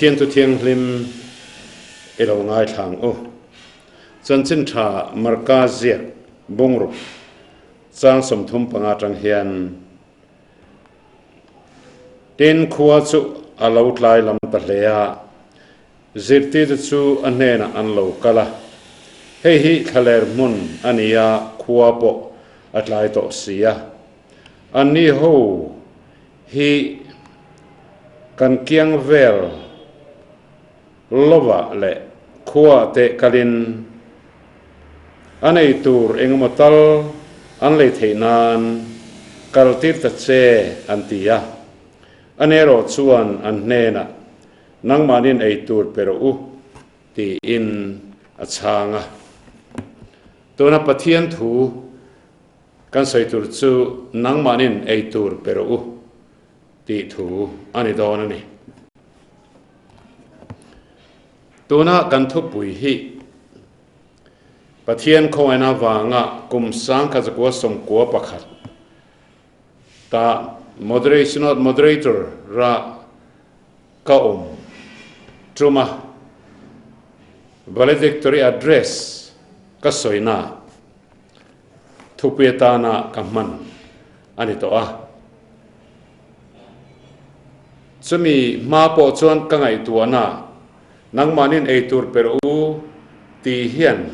Pathian Thu Thianghlim i lo ngaithla ang u. Chanchin Tha Marka ziak bungruk chang 35 atang hian Tin khua chu a lo tlai lam ta hle a, zirtirte chu a hnenah an lo kal a. Hei hi thlaler hmun a ni a, khua pawh a tlai tawh si a. Anni ho hi kan kiang vel lovah leh khuaah te kalin a nei tur engemaw tal an lei theih nan kal tir ta che an ti a. Ani erawh chuan an hnenah, Nangmahni'n ei tur pe rawh u, tiin a chhang a. Tuna Pathian thu kan sawi tur chu nangmahni'n ei tur pe rawh u tih thu a ni dawn a ni. Tuna kan thupui hi Pathian khawngaihna avanga kum 1991 ta Moderation Moderator ra ka awm tuma Valedictory Address ka sawina thupui atana ka hman a ni tawh a. Chumi hma pawh chuan ka ngaihtuahna, Nangmahni'n ei tur per u tih hian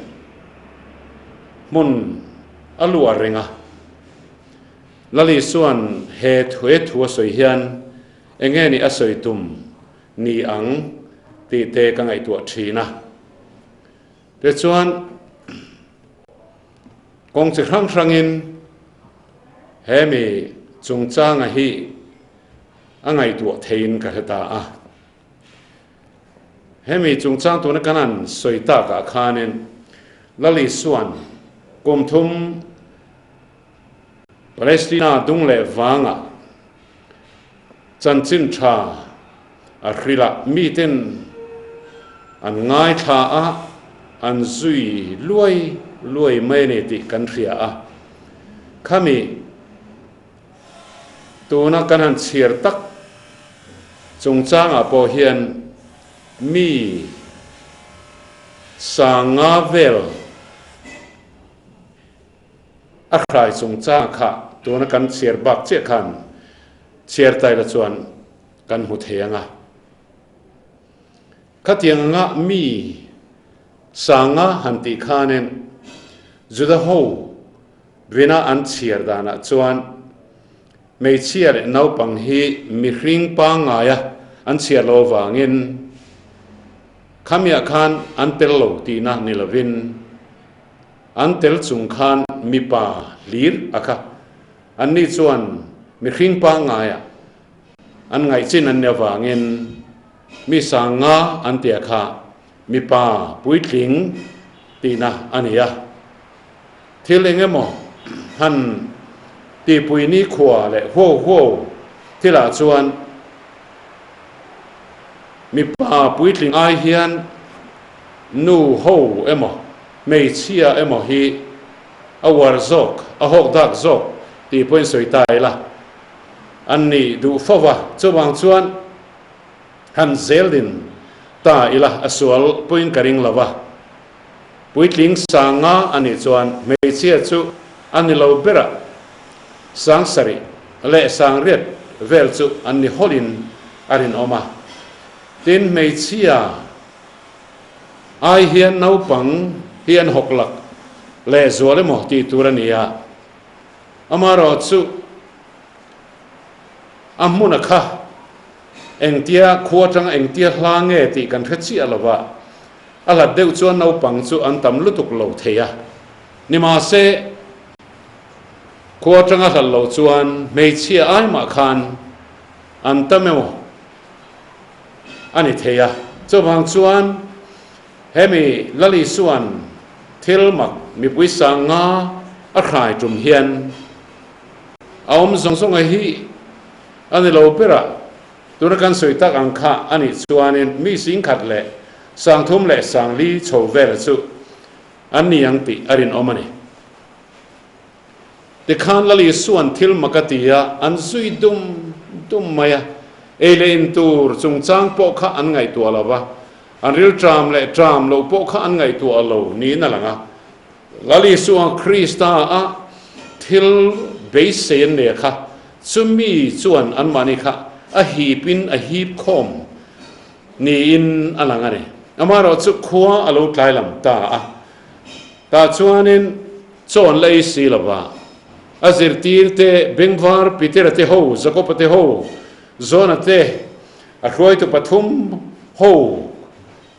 hmun a luah reng a. Lali chuan he he thu a sawi hian eng nge nih a sawi tum ni ang tih te ka ngaihtuah thin a. Tichuan, kawng chi hrang hrangin he mi chungchanga hi a ngaihtuah theiin ka hre ta a. Hemi chungchang tuna kan han sawi takah khanin Lal Isua'n kum thum Palestina dung leh vangah chanchin tha a hrilh a, miten an ngaithla a, an zui luai luai mai a ni tih kan hria a. Khami tuna kan han chhiar tak chungchangah pawh hian mi sanga vel A hrai chungchang kha tuna kan chhiar bak chiah khan chhiar taila chuan kan hmu thei ang a. Khatiang anga mi sanga han tih khanin Juda ho rina an chhiar danah chuan hmeichhia leh naupang hi mihring pangngaia an chhiar loh avangin khamiah khan an tel lo tihna ni lovin An tel chung khan mipa hlir a kha. Anni chuan mihring pangngaia an ngaihchin an nih avangin mi sanga an tia kha mipa puitling tihna a ni a. Thil eng emaw han tihpui nikhua leh huau huau thilah chuan mipa puitling ai hian nu ho emaw Hmeichhia emaw hi a uar zawk, a hawk dak zawk tih pawhin sawi ta ila an nih duh fo va, chuvang chuan han zeldin ta ila a sual pawhin ka ring lo va. Puitling sanga a nih chuan hmeichhia chu a ni lo berah sangsarih leh sangriat vel chu an ni hawlhin a rinawm a. Tin, hmeichhia Ai hian naupang hi an hawk lak leh zual emaw tih tur a ni a, amaherawh chu a hmuna kha engtia khua atanga engtia hla nge tih kan hre chiah lo va, a hlat deuh chuan naupang chu an tam lutuk lo thei a, nimahse khua atanga hlat loh chuan hmeichhia ai mah khan an tam emaw a ni thei a. Chuvang chuan hemi Lal Isua'n thil mak mipui sanga a hrai tum hian a awm zawng zawng a hi a ni lo ber a, tuna kan sawi tak ang kha a nih chuanin mi singkhat leh sangthum leh sangli chho vel chu an ni ang tih a rinawm a ni. Tikhan Lal Isua'n thil mak a ti a, an zui dum dum mai a. Ei leh in tur chungchang pawh kha an ngaihtuah lo va, an rilṭam leh ṭam loh pawh kha an ngaihtuah lo niin a lang a. Lal Isua Krista a thil beisei an nei kha chumi chuan anmahni kha a hipin a hip khawm niin a lang a ni. Amaherawhchu khua a lo tlai lam ta a, tah chuanin chaw an la ei si lo va, a zirtirte Bengvar Petera te ho, Jakoba te ho, Jona te, a hruaitu pathum ho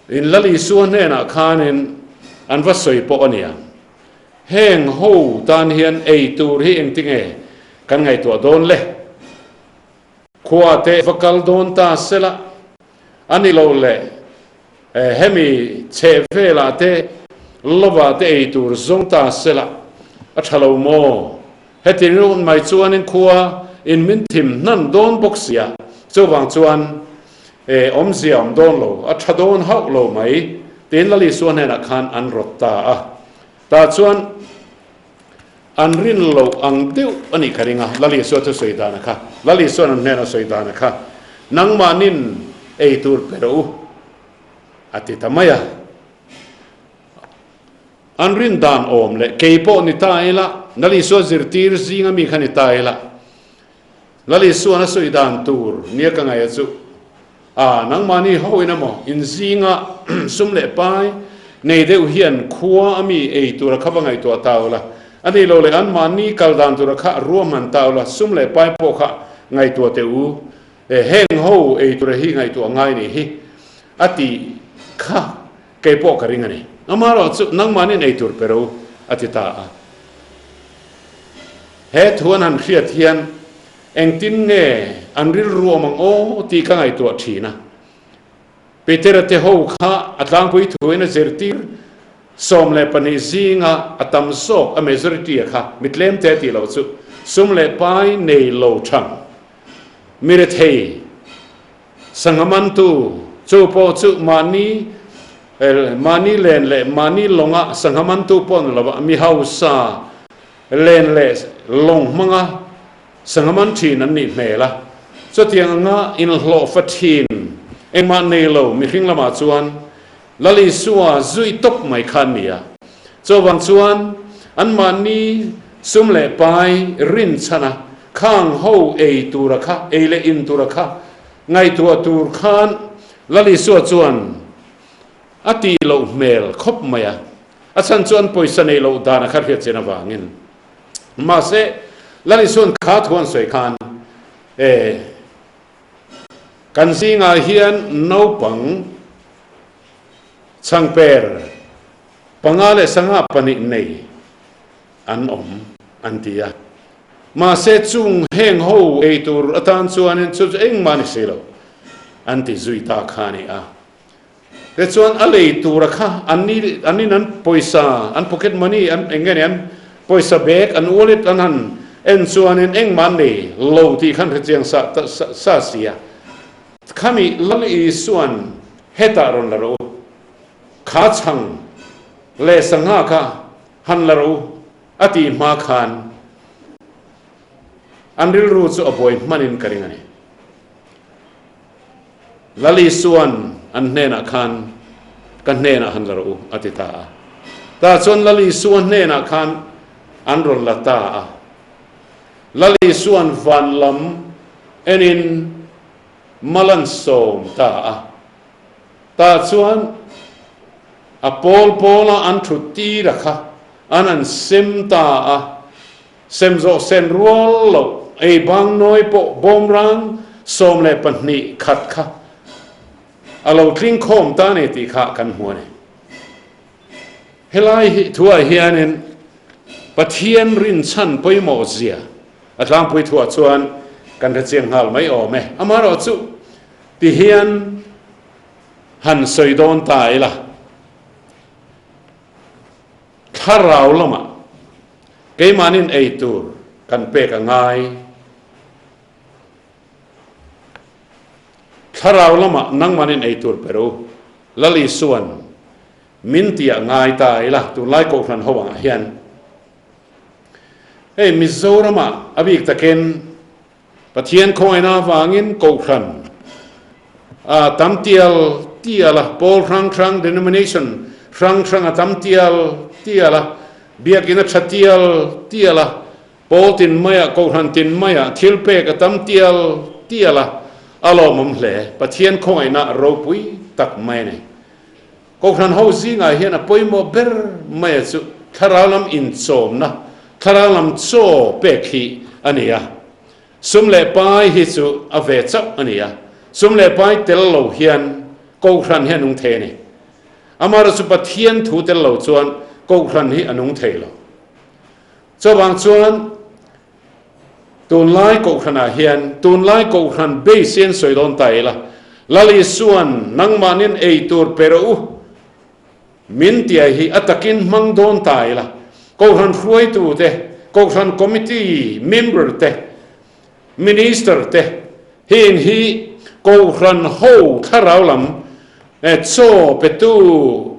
In Lal Isua hnenah khanin an va sawi pawh a nia. Heng ho tan hian ei tur hi engtinge kan ngaihtuah dawn le? Khua te va kal dawn ta sela, a ni lo le hemi chheh velah te lovah te ei tur zawng ta sela a tha lo maw? Heti ringawt mai chuanin khua in min thim hnan dawn bawk sia, chuvang chuan e awmzia awm dawn lo, a tha dawn hauh lo mai tiin Lal Isua hnenah khan an rawt ta a. Tah chuan an rin loh ang deuh a nih ka ring a, Lal Isua chu sawi dan a kha, Lal Isua'n an hnenah sawi dan a kha, Nangmahnin ei tur pe rawh u a ti ta mai a. An rin dan awm leh kei pawh ni ta ila, Lal Isua zirtir zinga mi kha ni ta ila, Lal Isua'n a sawi dan tur nia ka ngaih a chu, A, nangmahni ho in emaw in zinga sum leh pai nei deuh hian khua a mi ei tura kha va ngaihtuah ta ula, a nih loh leh anmahni kal dan tura kha ruahman ta ula, sum leh pai pawh kha ngaihtuah teh u, heng ho ei tura hi ngaihtuah ngai nih hi, a tih kha Kei pawh ka ring a ni. Amaherawhchu nangmahni nei tur pe ro a ti ta a. He thu an han hriat hian engtin nge an rilru awm ang aw tih ka ngaihtuah thin a. Petera te ho kha a tlangpui thuin a zirtir 12 zinga a tam zawk a majority a kha mi tlem te tih loh chu sum leh pai nei lo thang mi rethei Sangha mantu chu pawh chu mahni mahni len leh mahni lawnga sangha mantu pawh ni lova mi hausa len leh lawng hmanga sangha man thin an nih hmel a. Chutiang anga inhlawhfa thin engmah nei lo mihring lamah chuan Lal Isua zui tawp mai kha an ni a. Chuvang chuan anmahni sum leh pai rinchhana khang ho ei tura kha, ei leh in tura kha ngaihtuah tur khan Lal Isua chuan a tih loh hmel khawp mai a. A chhan chu an pawisa neih loh dan a kha hriat chian avangin. Mahse, Lal Isua'n kha thu an sawi khan, E. Kan zingah hian naupang chhangper panga leh sangha pahnih nei an awm an ti a. Mahse chung heng ho ei tur atan chuanin chu chu engmah ni si lo an ti zui ta kha a ni a. Tichuan a lei tura kha an ni an in an pawisa an pocket money an eng nge ni an pawisa bag an wallet an han en chuanin engmah an nei lo tih khan hre chiang sa sa si a. Khami Lal Isua'n hetah rawn la rawh u, kha chhang leh sangha kha han la rawh u a tih hma khan an rilru chu a buai hmanin ka ring a ni. Lal Isua'n an hnenah khan, Ka hnenah han la rawh u, a ti ta a. Tah chuan Lal Isua hnenah khan an rawn la ta a. Lal Isua'n van lam enin mal an sawm ta a. Tah chuan a pawl pawla an thut tira kha an han sem ta a. Sem zawh sen rual loh ei bang nawi pawh bawmrang 12 khat kha a lo tling khawm ta ni tih kha kan hmu a ni. Helai hi thuah hianin Pathian rinchhan pawimawh zia a tlangpui thuah chuan kan hre chiang nghal mai awm e. Amaherawhchu tihian han sawi dawn ta ila. Thlarau lamah keimahnin ei tur kan pek a ngai. Thlarau lamah nangmahnin ei tur pe ru. Lal Isua'n min ti a ngai ta ila tunlai Kohhran ho angah hian hei Mizoramah a bik takin Pathian khawngaihna avangin Kohhran. A tam tial tial a, pawl hrang hrang, denomination hrang hrang a tam tial tial a, biakinn a tha tial tial a, pawl tin maiah, kohhran tin maiah thil pek a tam tial tial a, a lawmawm hle. Pathian khawngaihna ropui tak mai a ni. Kohhran ho zingah hian a pawimawh ber maia chu thlarau lam inchawmna, thlarau lam chaw pek hi a ni a. Sum leh pai hi chu a ve chauh a ni a, sum leh pai tel lo hian Kohhran hi a nung thei a ni. Amaherawhchu chu Pathian thu tel lo chuan Kohhran hi a nung thei lo. Chuvang chuan tunlai Kohhranah hian tunlai Kohhran base hi an sawi dawn ta ila, Lal Isua'n nangmahnin ei tur pe rawh u Min tia hi a takin hmang dawn ta ila, Kohhran hruaitute, Kohhran Committee member te, Minister te heng hi Kohhran ho thlarau lam chaw petu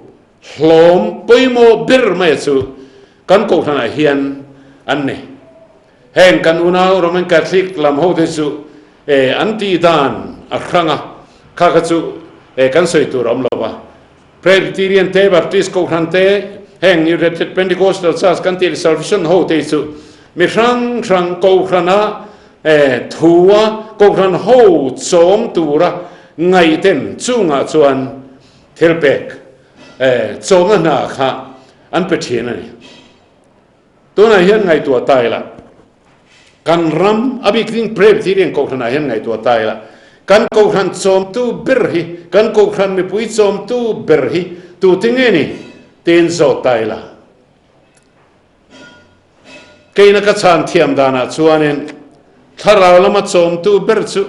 hlawm pawimawh ber mai chu kan Kohhranah hian an ni. Heng kan unau Roman Catholic lam hote chu an tih dan a hrang a, kha kha chu kan sawi tur a awm lo va. Presbyterian te, Baptist Kohhran te, heng United Pentecostal Church kan tih leh Salvation ho te hi chu mi hrang hrang Kohhrana thua Kohhran ho chawm tura ngaihten chungah chuan thil pek chawmna hna kha an pe thin a ni. Tunah hian ngaihtuah ta ila, kan ram, a bik Presbyterian Kohhranah hian ngaihtuah ta ila, kan Kohhran chawmtu ber hi, kan Kohhran mipui chawmtu ber hi tute nge ni tiin zawt ta ila. Keina ka chhan thiam danah chuanin thlarau lama chawmtu ber chu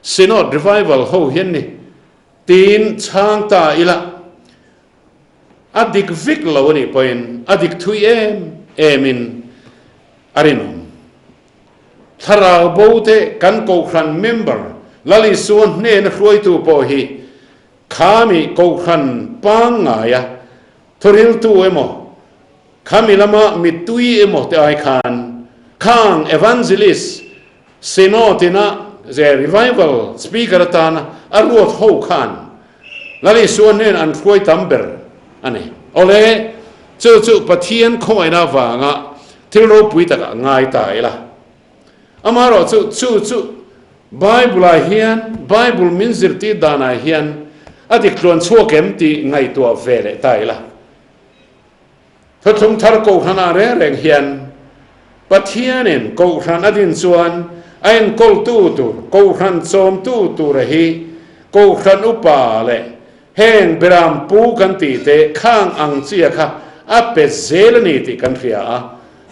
Synod Revival ho hian ni tiin chhang ta ila. A dik vek lo a nih pawhin a dik thui em emin a rinawm. Thlarau bo te kan Kohhran member Lal Isua hnena hruaitu pawh hi khami Kohhran pangngaia thuriltu emaw, khami lama mittui emaw te ai khan khang evangelist Synod ina ze revival speaker atana a ruat ho khan Lal Isua hnen an hruai tam ber a ni. Awle, chu chu Pathian khawngaihna avanga thil ropui takah ngai ta ila. Amaherawh chu, chu chu Bible-ah hian, Bible min zirtir danah hian a dik tluan chhuak em tih ngaihtuah ve leh ta ila. Thuthlung thar Kohhranah reng reng hian Pathianin Kohhran a din chuan a enkawltu tur, Kohhran chawmtu tura hi Kohhran upa leh heng Beram pu kan tih te khang ang chia kha a pe zel a ni tih kan hria a.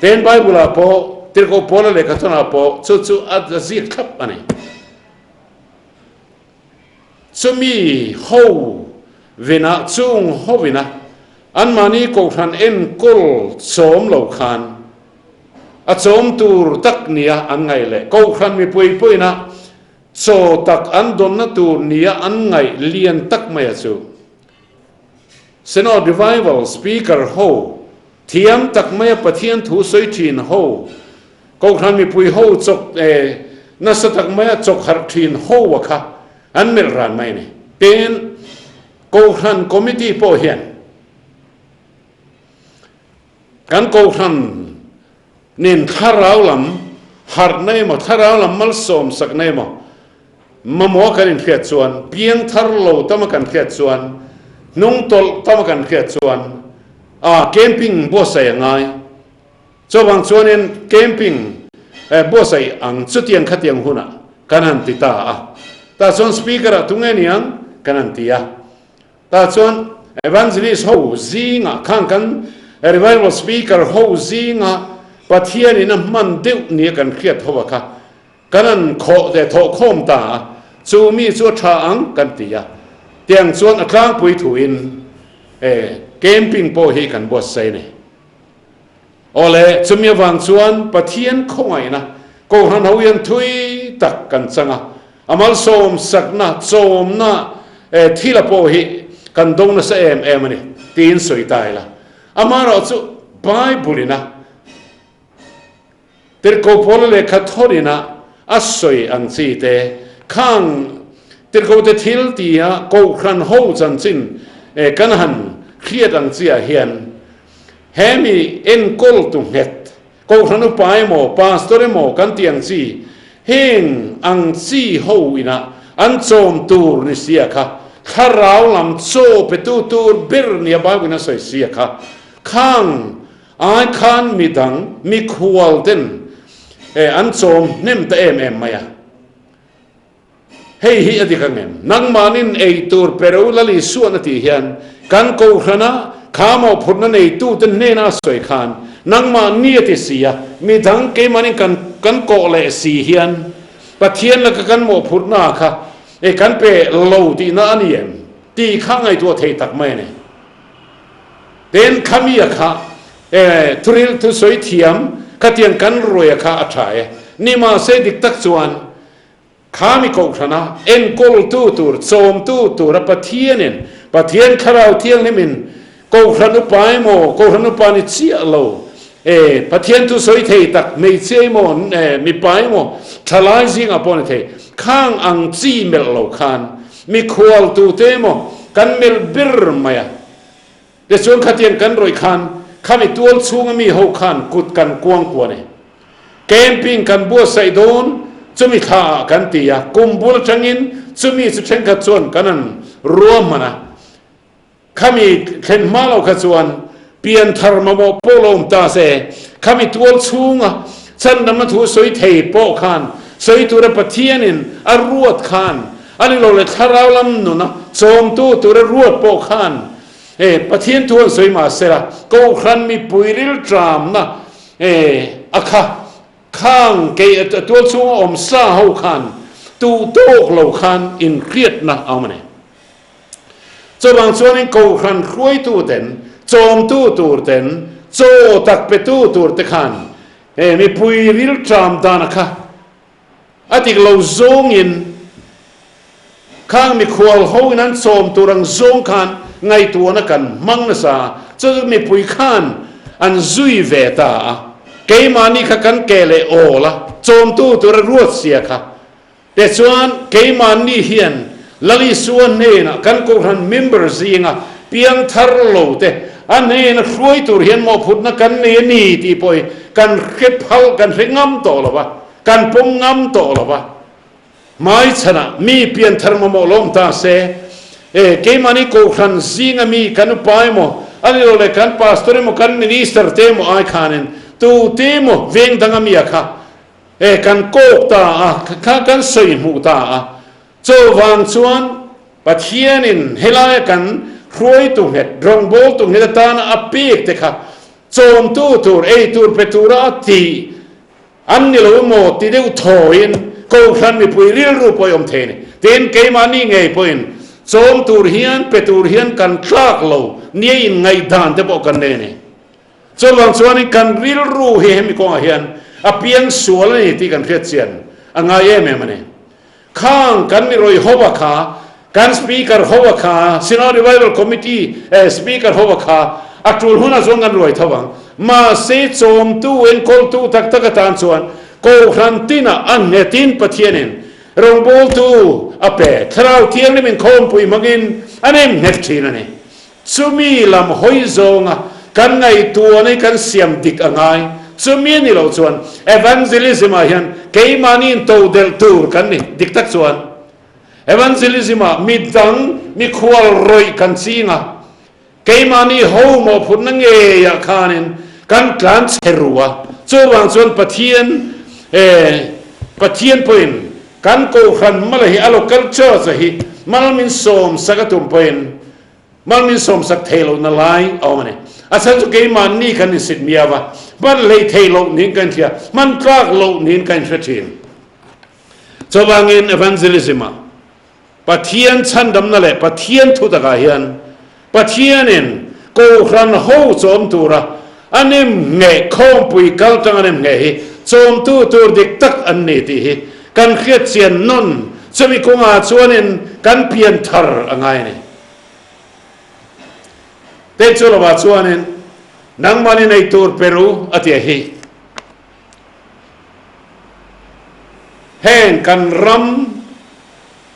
Tin, Bible-ah pawh, Tirhkoh Paula lehkhathawnah pawh chu chu a ziak thlap a ni. Chumi ho vinah chung hovina anmahni kohhran enkawl chawm lo khan a chawm tur tak nia an ngaih leh kohhran mipui pawhin chaw tak an dawnna tur nia an ngaih lian tak maia chu Synod Revival Speaker ho thiam tak maia Pathian thu sawi thin ho Kohhran mipui ho chawk e nasa tak maia chawk harh thin ho a kha an melh ran mai a ni. Tin, Kohhran Committee pawh hian kan Kohhran nen thlarau lam harhna emaw, thlarau lam malsawm sakna emaw mamawh kan inhriat chuan, piangthar lo tama kan hriat chuan, hnungtawlh tama kan hriat chuan a camping buatsaih a ngai. Chuvang chuanin camping buatsaih ang chutiang khatiang hunah kan han ti ta a. Tah chuan speaker ah tunge niang kan han ti a. Tah chuan evangelist ho zingah khang kan revival speaker ho zingah Pathianin a hman deuh nia kan hriat ho a kha kan han khawh leh thawh khawm ta a. Chu mi chu a tha ang kan ti a. Tiang chuan a tlangpui thuin camping pawh hi kan buatsaih a ni. Awle, chumi avang chuan Pathian khawngaihna Kohhran ho hian thui tak kan chang a, a malsawm sakna, chawmna thila pawh hi kan do nasa em em a ni tiin sawi ta ila. Amaherawh chu Bible ina Tirhkoh Paula lehkha thawrin a a sawi ang chi te khang Tirhkohte thil tia Kohhran ho chanchin kan han hriat ang chiah hian he mi enkawltu nghet Kohhran upa emaw Pastor emaw kan tih ang chi heng ang chi ho ina an chawm tur ni sia kha thlarau lam chaw petu tur ber nia Bible in a sawi sia kha khang ai khan midang mikhual ten an chawm hnem ta em em mai a. Hei hi a dik ang em? Nangmahnin ei tur pe ro Lal Isuan a tih hian kan Kohhrana kha mawhphurhna neitute hnena a sawi khan nangmahni a ti si a, midang keimahnin kan kan kawh leh si hian Pathian laka kan mawhphurhna kha e kan pe lo tihna a ni em tih kha ngaihtuah thei tak mai a ni. Tin, khami a kha e thuril thusawi thiam khatiang kan ruai a kha a tha e. Nimahse dik tak chuan Khami Kohhrana enkawltu tur, chawmtu tura Pathianin, Pathian Thlarau Thianghlimin Kohhran upa emaw, Kohhran upa ni chiah lo, e, Pathian thu sawi thei tak, hmeichhia emaw, e, mipa emaw, thalai zingah pawh ni thei, khang ang chi melh lo khan mikhualtute emaw kan melh ber mai a. Tichuan khatiang kan rawih khan khami tual chhunga mi ho khan kut kan kuang kuan e. Camping kan buatsaih dawn chumi thla ah kan ti a, kum bul atangin chumi chu thenkhat chuan kan an ruahman a. Khami thlen hma lo kha chuan pianthar mamawh pawh lo awm ta se, khami tual chhunga chhandamna thu sawi thei pawh khan sawi tura Pathianin a ruat khan A ni lo le thlarau lam nuna chawmtu tura ruat pawh khan e Pathian thu an sawi mah sela Kohhran mipui rilṭamna e a kha khang kei a tual chhunga awm sa ho khan tuh tawk lo khan inhriatna a awm a ni. Chuvang chuanin Kohhran hruaitu ten chawmtu tur ten chaw tak petu tur te khan e mipui rilṭam dan a kha A dik lo zawngin khang mikhual ho in an chawm tur ang zawng khan ngaihtuahna kan hmang nasa a, chu chu mipui khan an zui ve ta a, keimahni kha kan ke leh awl a, chawmtu tur a ruat sia kha. Tichuan keimahni hian Lal Isua hnenah kan Kohhran member zinga piangthar lo te a hnena hruai tur hian mawhphurhna kan nei a ni tih pawh hi kan hre phal, kan hre ngam tawh lo va. Kan pawm ngam tawh lo va, hmaichhanah mi pianthar mamawh lawm ta se, e, keimahni Kohhran zinga mi kan upa emaw, a ni lo leh kan pastor emaw, kan minister te emaw ai khanin tu te emaw veng danga mi a kha, e, kan kawk ta a, kha kan sawi hmuh ta a. Chuvang chuan Pathianin helaia kan hruaitu nghet, rawngbawltu nghet atana a pek te kha chawmtu tur, ei tur pe tura a tih An ni lo emaw ti deuh thawiin Kohhran mipui rilru pawh i awm thei a ni. Tin, keimahni ngei pawhin chawm tur hian, pe tur hian kan tlak lo nia inngaihdan te pawh kan nei a ni. Chuvang chuanin kan rilru hi hemi kawngah hian a piang sual a ni tih kan hriat chian a ngai em em a ni. Khang kan mi rawih ho a kha, kan Speaker ho a kha, Synod Revival Committee Speaker ho a kha, a tul hunah chuan kan ruai tho ang. Mahse chawmtu, enkawltu tak tak atan chuan Kohhran tinah a nghetin Pathianin rawngbawltu a pe. Thlarau Thianghlim inkhawmpui hmangin an engnghet thin a ni. Chumi lam hawi zawnga kan ngaihtuahna hi kan siam dik a ngai. Chumi a ni loh chuan evangelism ah hian keimahni in to delh tur kan ni. Dik tak chuan evangelism ah midang mikhual rawih kan ching a, keimahni ho mawhphurhna ngeiah khanin kan tlan chhe ru a. Chuvang chuan Pathian eh Pathian pawhin kan Kohhran mala hi a local church a hi mal min sawmsak a tum pawhin Mal min sawmsak thei lohna lai a awm a ni. A chhan chu keimahni kan insit miau a, hman hlei thei loh niin ka inhria, hman tlak loh niin ka inhre thin. Chuvangin evangelism-ah Pathian chhandamna leh Pathian thu takah hian Pathianin Kohhran ho chawm tura a nem ngheh, khawmpui kal tang a nem ngheh hi chawmtu tur dik tak an ni tih hi kan hriat chian nawn chumi kawngah chuanin kan pian thar a ngai a ni. Te chu lovah chuanin nangmahni nei tur pe ru a tia hi. Heng kan ram.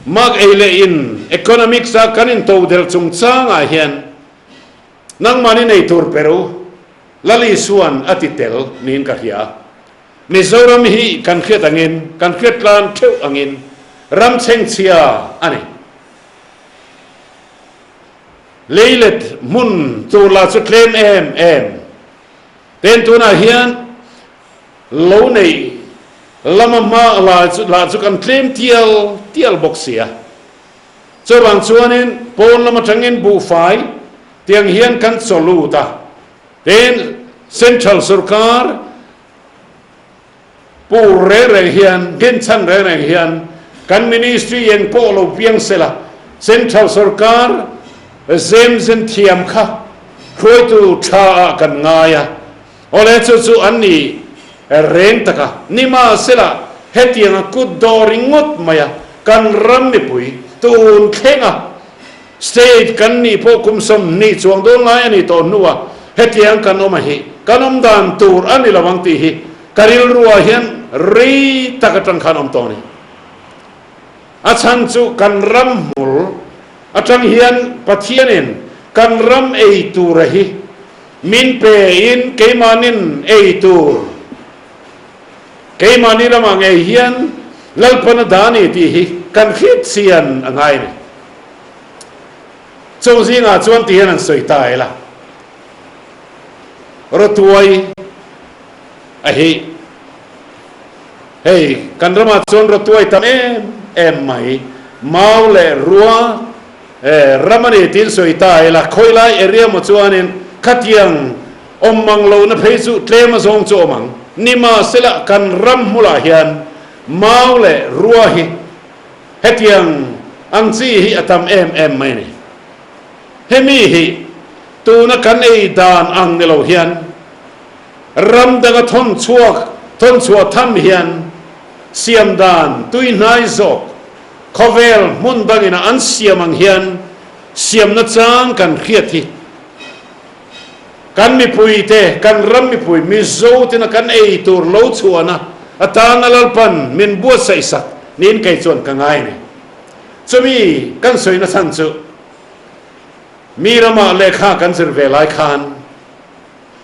Mark ei leh in economics a kan intodelh chungchangah hian nangmahni nei tur per u, Lal Isua'n a ti tel niin ka hria. Mizoram hi kan hriat angin, kan hriat tlan theuh angin ram chhengchhia a ni. Leilet hmun tur lah chu tlem em em. Ten tunah hian lo neih lama hma lah chu kan tlem tial tial bawk si a. Chuvang chuanin pawn lam atangin buhfai tiang hian kan chaw lut a. Tin, Central sorkar pur reng reng hian, nghenchhan reng reng hian kan Ministry eng pawh lo piang sela, Central sorkar zem zen thiam kha hruaitu tha ah kan ngai a. Awle chu chu an ni reng tak a, nimahsela hetianga kut dawh ringawt mai a kan ram mipui tun thleng a state kan nih pawh kum 20 chuang dawn lai a ni tawh hnu a hetiang kan awm a hi kan awm dan tur a ni lo ang tih hi ka rilruah hian rei tak atang khan awm tawh a ni. A chhan chu kan ram hmul atang hian Pathianin kan ram ei tura hi Min pe in keimahnin ei tur, keimahni lamah ngei hian Lalpan a dah a ni tih hi kan hriat chian a ngai a ni. Chung zingah chuan ti hian an sawi ta ila, Rawtuai a hi hei kan ramah chuan rawtuai tam em em mai, mau leh rua, E, ram a ni tiin sawi ta ila, khawi lai area maw chuanin khatiang awm mang lohna phei chu tlem a zawng chu awm ang. Nimahsela kan ram hmulah hian mau leh rua hi hetiang ang chi hi a tam em em mai a ni. Hemi hi tuna kan ei dan ang ni lo hian ram danga thawn chhuak thawn chhuah tham hian siam dan tui hnai zawk Khawvel hmun dangin a an siam ang hian siamna chang kan hriat hi kan mipuite, kan ram mipui Mizo tena kan ei tur lo chhuahna atana Lalpan min buatsaih sak niin kei chuan ka ngai a ni. Chumi kan sawina chhan chu mi ramah lehkha kan zir ve lai khan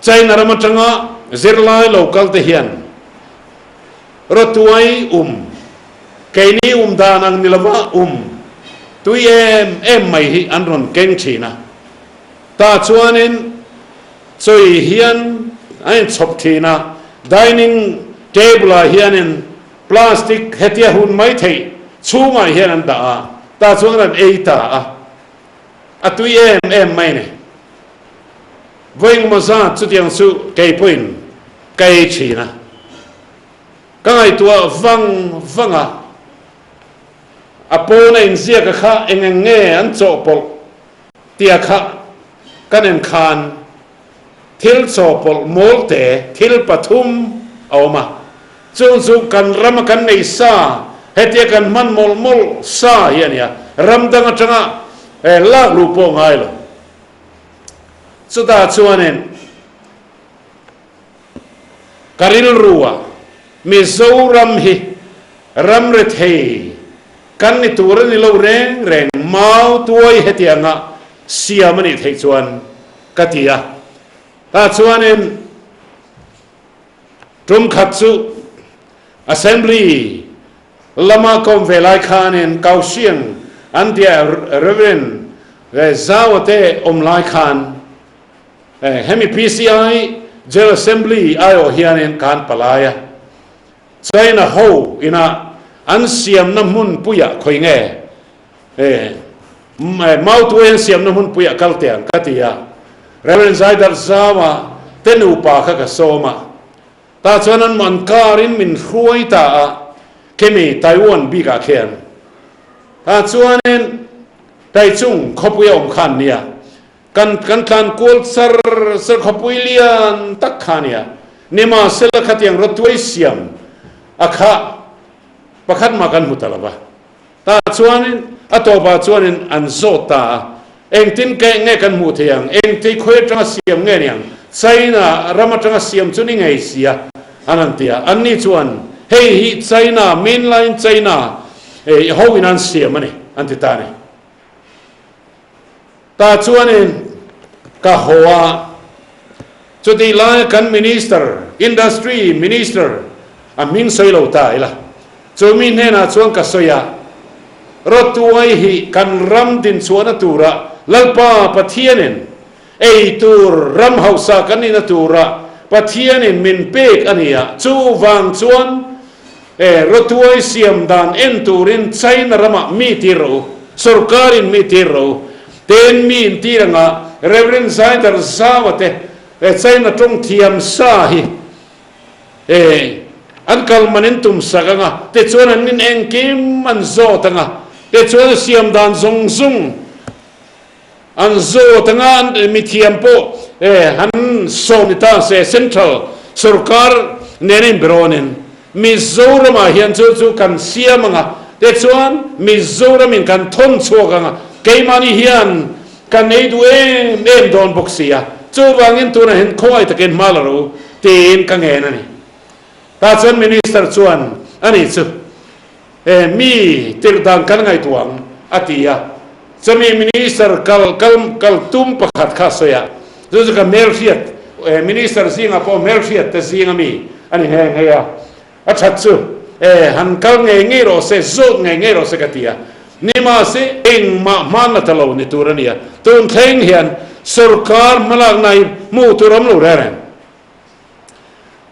China ram atanga zirlai lo kal te hian Rawtuai um, keini um dan ang ni lova um tui em em mai hi an rawn keng thin a. Tah chuanin chawi hian an inchhawp thin a, dining table ah hianin plastic hetia hun mai theih chhungah hian an dah a, tah chuan an ei ta a, a tui em em mai a ni. Vawi engemaw zat chutiang chu kei pawhin ka ei thin a. Ka ngaihtuah vang vang a, a pawna inziaka kha eng eng nge an chawhpawlh tia kha kan en khan thil chawhpawlh mawlte thil pathum a awm a, chung chu kan rama kan nei sa hetia kan hman mawlh mawlh sa hi a nia, ram dang atanga lak luh pawh ngai lo. Chutah chuanin. Ka rilru ah Mizoram hi ram rethei kan ni tur a ni lo reng reng, mau tuai hetianga siam a nih theih chuan ka ti a. Tah chuanin tum khat chu Assembly lama ka awm ve lai khanin Kaohsiung an tia Reverend Zaua te awm lai khan Hemi PCI General Assembly aiawh hianin kan palai a, China ho ina an siamna hmunpuiah khawi nge Mautuai an siamna hmunpuiah kal teh ang ka ti a, Rev. Zaidar Zaua te nupa kha ka sawm a, tah chuan an an karin min hruai ta a, khemi Taiwan bikah khian tah chuanin Taichung khawpui a awm khan nia. Kan kan tlan kual char char khawpui lian tak kha a nia. Nimahsela khatiang rawtuai siam a kha pakhat mah kan hmu ta lo va. Tah chuanin a tawpah chuanin an zawt ta a, engtin ke nge kan hmuh thei ang, engti khawi atanga siam nge niang, China ram atanga siam chu ni ngei sia an han ti a. Anni chuan hei hi China, mainline China. I ho in an siam a ni, an ti ta a ni. Tah chuanin ka haw a, chutih laia kan Minister, Industry Minister, a hming sawi lo ta ila, chu mi hnenah chuan ka sawi a, Rawtuai hi kan ram dinchhuahna tura Lalpa Pathianin ei tur ram hausa kan nihna tura Pathianin min pek a ni a, chuvang chuan E, rawtuai siam dan en turin China ramah mi tir rawh u, sorkarin mi tir rawh u, ten mi in tir anga Rev. Zaidar Zawa te e China tawng thiam sa hi e an kal man in tum sak anga, tichuan an in engkim an zawt anga, tichuan a siam dan zawng zawng An zawt anga an mithiam pawh han sawm ni ta se Central sorkar nena inberawnin Mizoramah hian chu chu kan siam anga tichuan Mizoramin kan thawn chhuak anga keimahni hian kan ei duh em em dawn bawk si a, chuvangin tunah hian khawngaih takin hma la rawh u tiin ka ngen a ni. Tah chuan Minister chuan ani chu He mi tirh dan kan ngaihtuah ang, a ti a. Chumi Minister kal kal kal tum pakhat kha a sawi a, chu chu ka hmelhriat, he Minister zingah pawh hmelhriat te zinga mi a ni nghe nghe a. A that chu, e, han kal ngei ngei rawh se, zawt ngei ngei rawh se ka ti a. Nimahse, engmah hman la ta lo ni tur a ni a. Tun thleng hian sorkar hmalakna hi hmuh tur awm lo reng reng.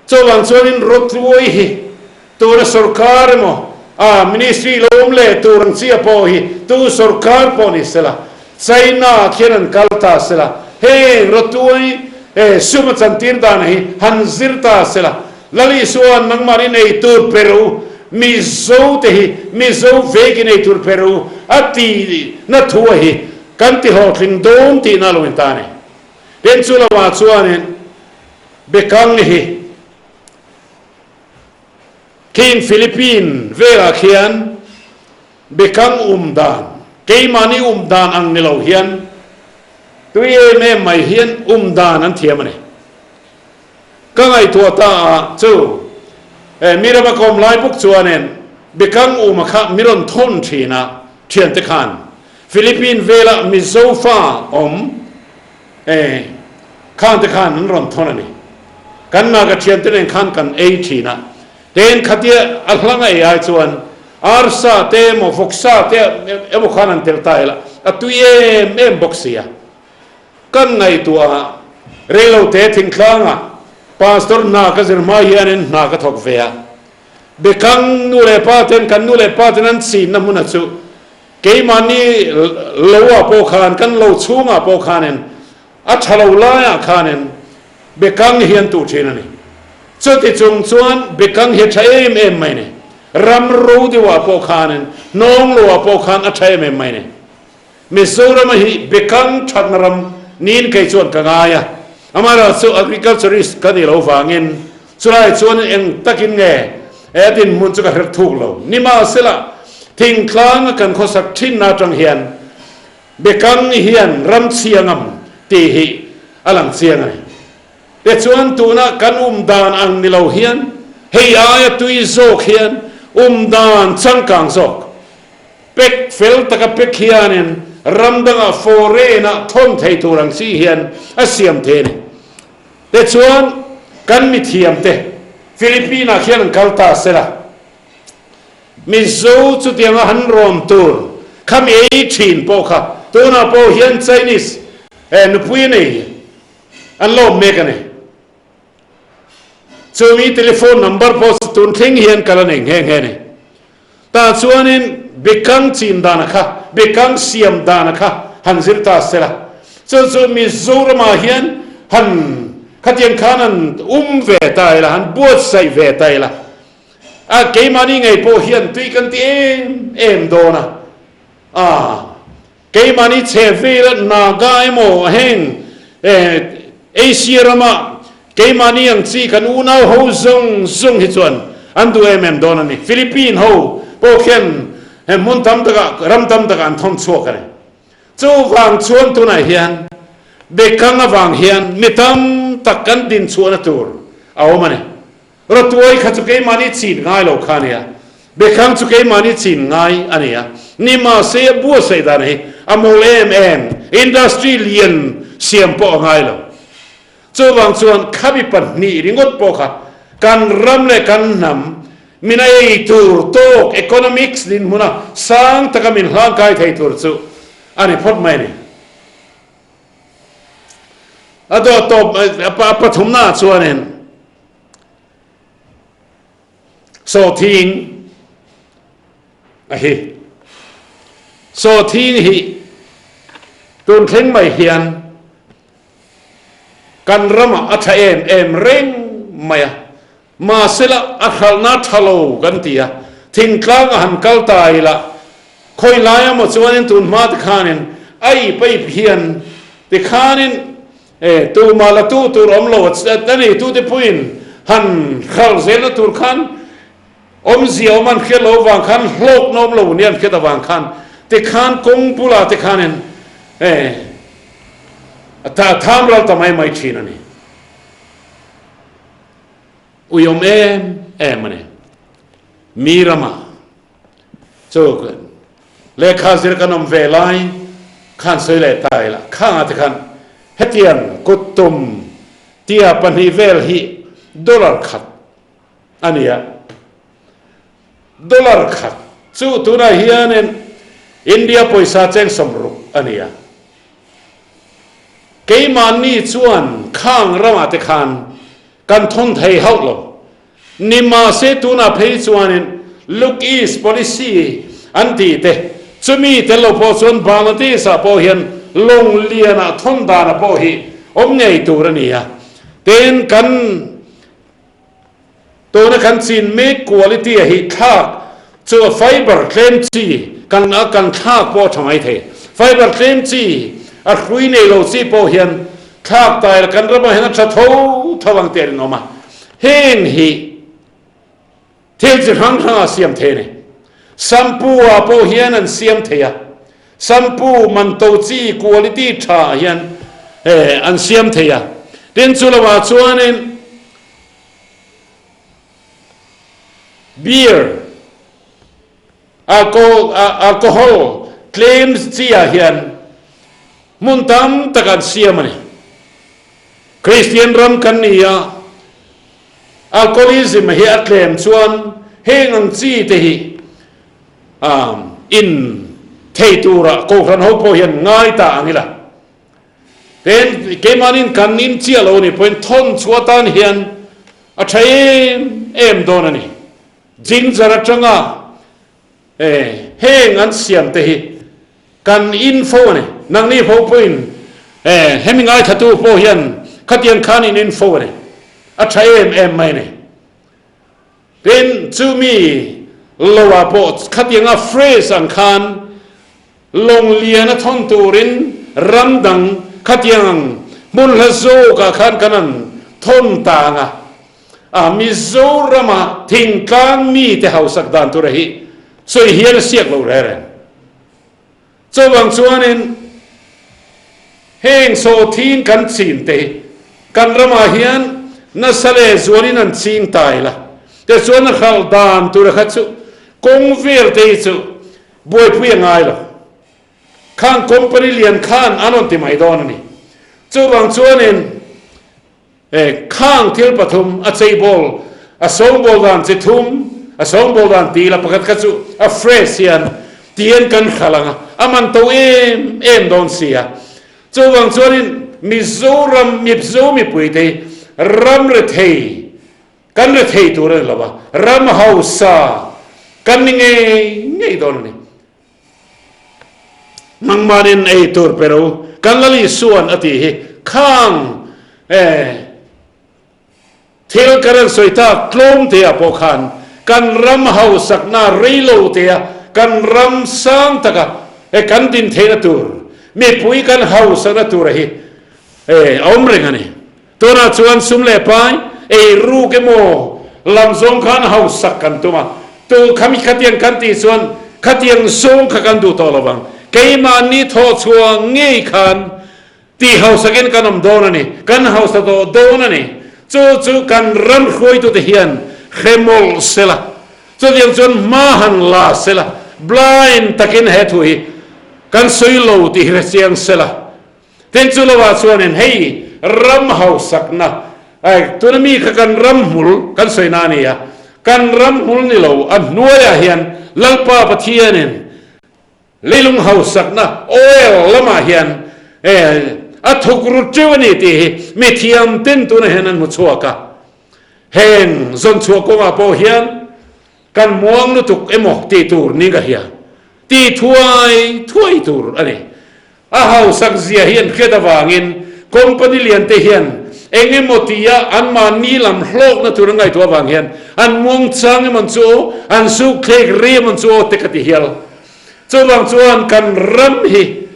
Chuvang chuanin Rawtluai hi tuna sorkar emaw a ministry lo awm leh tur ang chiah pawh hi tu sorkar pawh ni sela, China ah khian an kal ta sela, heng Rawtluai sum a chantir dan hi han zir ta sela, Lal Isua'n nangmahni nei tur pe rawh u, Mizo te hi Mizo vekin ei tur pe rawh u a tih na thu a hi kan ti hlawhtling dawn tihna a lo in ta a ni. Tin chu lamah chuanin Bekang hi khing Philippine velah khian Bekang um dan, keimahni um dan ang ni lo hian tui em em mai hian um dan an thiam a ni. Ka ngaihtuah ta a chu e mi rama kawm lai bawk chuanin Bekang um a kha mi rawn thawn thin a thiante khan Philippine vela Mizo fa awm E, khangte khan an rawn thawn a ni. Kan Naga thiante nen khan kan ei thin a, ten khatia a hlang a ei ai chuan arsa te emaw vawksa te emaw khan an tel ta ila a tui em em bawk si a. Kan ngaihtuah a, reilote thingtlangah Pastor hna ka zir hma hianin hna ka thawk ve a. Bekang nu leh pa ten kan nu leh pa ten an chinna hmuna chu Keimahni lo ah pawh khan, kan lo chhungah pawh khanin, a tha lo laiah khanin bekang hi an tuh thin a ni. Chuti chung chuan bekang hi a tha em em mai ni. Ram ro deuhah pawh khanin, hnawng loah pawh khan a tha em em mai ni. Mizorama hi bekang thatna ram niin kei chuan ka ngai a. Amaherawhchu agriculturist ka nih loh vangin Chulai chuan eng takin nge he dinhmun chu ka hre thuk lo. Nimahsela, thingtlanga kan khawsak thinna atang hian Bekang hian ram chhia ngam tih hi a lang chiang a ni. Tichuan tuna kan um dan ang ni lo hian hei aia tui zawk hian um dan changkang zawk pek fel taka pek hianin ram dangah foreign-ah thawn thei tur ang chi hian a siam thei a ni. Tichuan, kan mithiamte Philippine-ah khian an kal ta sela, Mizo chutianga han rawn tur khami ei thin pawh kha tunah pawh hian Chinese nupui a nei an lo awm mek a ni. Chumi telephone number pawh tun thleng hian kal a nei nghe nghe a ni. Tah chuanin Bekang chin dana kha, Bekang siam dana kha han zir ta sela. Chu chu Mizoramah hian han khatiang khan han um ve ta ila, han buatsaih ve ta ila. A keimahni ngei pawh hian tui kan ti em em dawn a. A Keimahni chhe vel Naga emaw heng Asia rama keimahni ang chi kan unau ho zawng zawng hi chuan an duh em em dawn a ni. Philippine ho pawh khian he hmun tam takah ram tam takah an thawn chhuak a ni. Chuvang chuan tunah hian Bekang avang hian mi tam tak kan din chhuahna tur a awm a ni. Rawtuai kha chu keimahni chin ngai lo kha a nia. Bekhang chu keimahni chin ngai a ni a, nimahse a buatsaih dan hi a mawl em em, industry lian siam pawh a ngai lo. Chuvang chuan khabi pahnih ringawt pawh kha kan ram leh kan hnam min a ei tur tawk economics dinhmuna sang taka min hlangkai thei tur chu a ni phawt mai a ni. A dawt tawp a pathumnaah chuanin Sawhthing a hi. Sawhthing hi tun thleng mai hian kan ramah a tha em em reng mai a, mahsela a hralhna tha lo kan ti a, thingtlang a han kal ta ila khawi lai emaw chuanin tun hma tikhanin a ip a ip hian tikhanin E, tumah la tu tur awm lo a ni, tute pawhin han hralh zelna tur khan awmzia awm an hriat loh avang khan hlawkna awm lo nia an hriat avang khan tikhan kawng bulah te khanin e, a tham ral ta mai mai thin a ni. Uiawm em em a ni. Mi ramah Chu lehkha zir kan awm ve lai khan sawi leh ta ila, khangah te khan hetiang kut tum tia pahnih vel hi dollar khat a ni a, dollar khat chu tunah hianin India pawisa cheng 60 a ni a. Keimahni chuan khang ramah te khan kan thawn thei hauh lo. Nimahse tunah phei chuanin Look East Policy an tih te, chumi tel lo pawh chuan Bangladesh ah pawh hian lawng lianah thawn dana pawh hi awm ngei tur a ni a. Tin, kan tuna kan chin mek quality a hi thlak chu a fiber tlem chi kan a kan thlak pawh a tha mai thei. Fiber tlem chi a hrui nei lo chi pawh hian thlak taila kan ramah hian a tha tho tho ang tih a rinawm a. Heng hi thil chi hrang hranga siam thei a ni. Shampoo ah pawh hian an siam thei a, shampoo man to chi quality tha ah hian an siam thei a. Tin chu lovah chuanin beer, alcohol tlem chi ah hian hmun tam tak an siam a ni. Kristian ram kan ni a, alcoholism hi a tlem chuan heng ang chi te hi in thei tura Kohhran ho pawh hian ngai ta ang ila. Tin, keimahnin kan in chiah lo ni pawhin thawn chhuah atan hian a tha em em dawn a ni. Ginger atanga heng an siam te hi kan in fo a ni. Nangni ho pawhin hemi ngaithlatu pawh hian khatiang khan in in fo a ni. A tha em em mai a ni. Tin, chumi loah pawh khatianga fresh ang khan lawng lian a thawn turin ram dang khatiang ang hmun hla zawkah khan kan an thawn ta ang a. A Mizorama thingtlang mite hausak dan tura hi sawi hian a siak lo reng reng. Chuvang chuanin heng sawthin kan chin te hi kan ramah hian nasa leh zualin an ching ta ila, tichuan a hralh dan tura kha chu kawng vel te hi chu buaipui a ngai lo. Khang company lian khan an rawn ti mai dawn a ni. Chuvang chuanin E, khang thil pathum, a cheibawl, a sawngbawl dan chi thum, a sawngbawl dan ti la pakhat kha chu a fresh hian tian kan hral ang a, a man to em em dawn si a. Chuvang chuanin Mizoram Mizo mipuite hi ram rethei, kan rethei tur a ni lo va, ram hausa kan ni ngei ngei dawn a ni. Nangmanin ei tur pe ro, kan Lal Isuan a tih hi khang e thil ka rawn sawi tak tlawm te ah pawh khan kan ram hausakna rei lo te a kan ram sang taka e kan din theihna tur mipui kan hausakna tura hi e a awm reng a ni. Tunah chuan sum leh pai, ei ruk emaw lam zawng khan hausak kan tum a, tu khami khatiang kan tih chuan khatiang zawng kha kan duh tawh lo vang. Keimahni thawhchhuah ngei khan tih hausakin kan awm dawn a ni, kan hausa tawh dawn a ni. Chu chu kan ram hruaitute hian hre mawlh se la. Chutiang chuan hma han la sela, blind takin he thu hi kan sawi lo tih hre chiang sela. Tin chu lovah chuanin hei ram hausakna, tuna mi kha kan ram hmul kan sawi na a ni a, kan ram hmul ni lo a hnuaiah hian Lalpa Pathianin leilung hausakna oil lamah hian a thuk ru teuh a ni tih hi mithiam ten tunah hian an hmu chhuak a. Heng zawnchhuah kawngah pawh hian kan muang lutuk emaw tih tur ni ka hria, tih thuai thuai tur a ni. A hausak zia hi an hriat avangin company lian te hian eng emaw tia anmahni lam hlawkna tur an ngaihtuah avang hian an muangchang emaw chu aw, an sukthlek ri emaw chu aw te ka ti hial. Chuvang chuan kan ram hi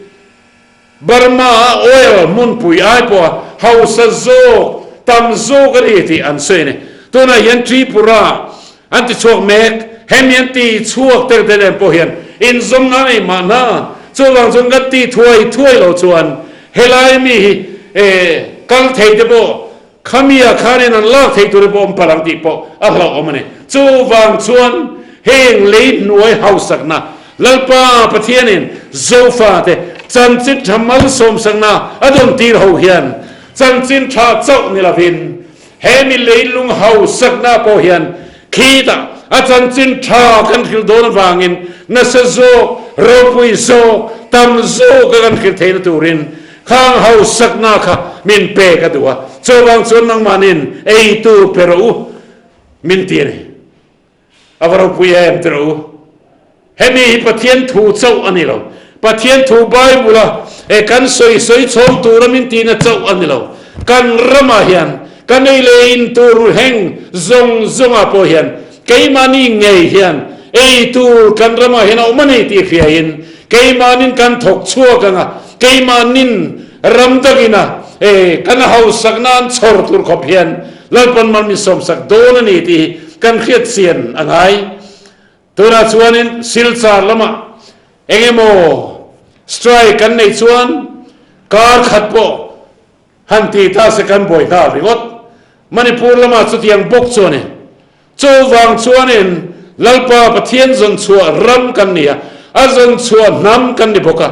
Burma-a oil hmunpui ai pawha hausa zawk, tam zawk a ni tih an sawi a ni. Tunah hian Tripura an ti chhuak mek, hemi an ti chhuak tel te nen pawh hian inzawmna a nei mahna. Chuvang chuan kan ti thuai thuai lo chuan helai mi hi kal thei te pawh Khamia khanin an lak theih tur pawh awm palh ang tih pawh a hlauhawm a ni. Chuvang chuan heng lei hnuai hausakna Lalpa Pathianin Zofate chanchin tha malsawmsakna a dawn tir ho hian chanchin tha chauh ni lovin he mi leilung hausakna pawh hian khitah a chanchin tha kan hrilh dawn avangin nasa zawk, ropui zawk, tam zawka kan hrilh theihna turin Khang hausakna kha min pek a duh a, chuvang chuan nangmahnin ei tur pe rawh u min ti a ni. A va ropui em ti rawh u. Hemi hi Pathian thu chauh a ni lo. Pathian thu Bible a e kan sawi sawi chhawng tura min tihna chauh a ni lo. Kan ramah hian kan ei leh in tur heng zawng zawngah pawh hian keimahni ngei hian ei tur kan ramah hian a awm a ni tih hriain Keimahnin kan thawk chhuak ang a, keimahnin ram dangin a kan hausakna an chhawr tur khawp hian Lalpan mal min sawmsak dawn a ni tih hi kan hriat chian a ngai. Tunah chuanin Silchar lamah eng emaw strike kan neih chuan kar khat pawh han ti ta se kan buai nghal ringawt. Manipur lamah chutiang bawk chu a ni. Chuvang chuanin Lalpa Pathian zawnchhuah ram kan ni a, a zawnchhuah hnam kan ni bawk a,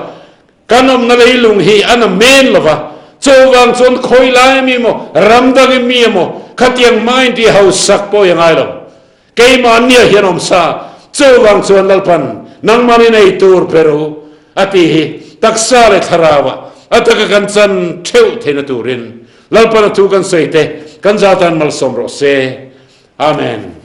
kan awmna leilung hi a na men lo va, chuvang chuan khawi lai ami emaw, ram dangin mi emaw, khatiang hmangin tih hausak pawh i a ngai lo. Keimahniah hian awm sa, chuvang chuan Lalpan nangmahni nei tur pe ru a tih hi taksa leh thlarauah a taka kan chan theuh theihna turin Lalpan a thu kan sawi te kan zatan malsawm rawh se. Amen.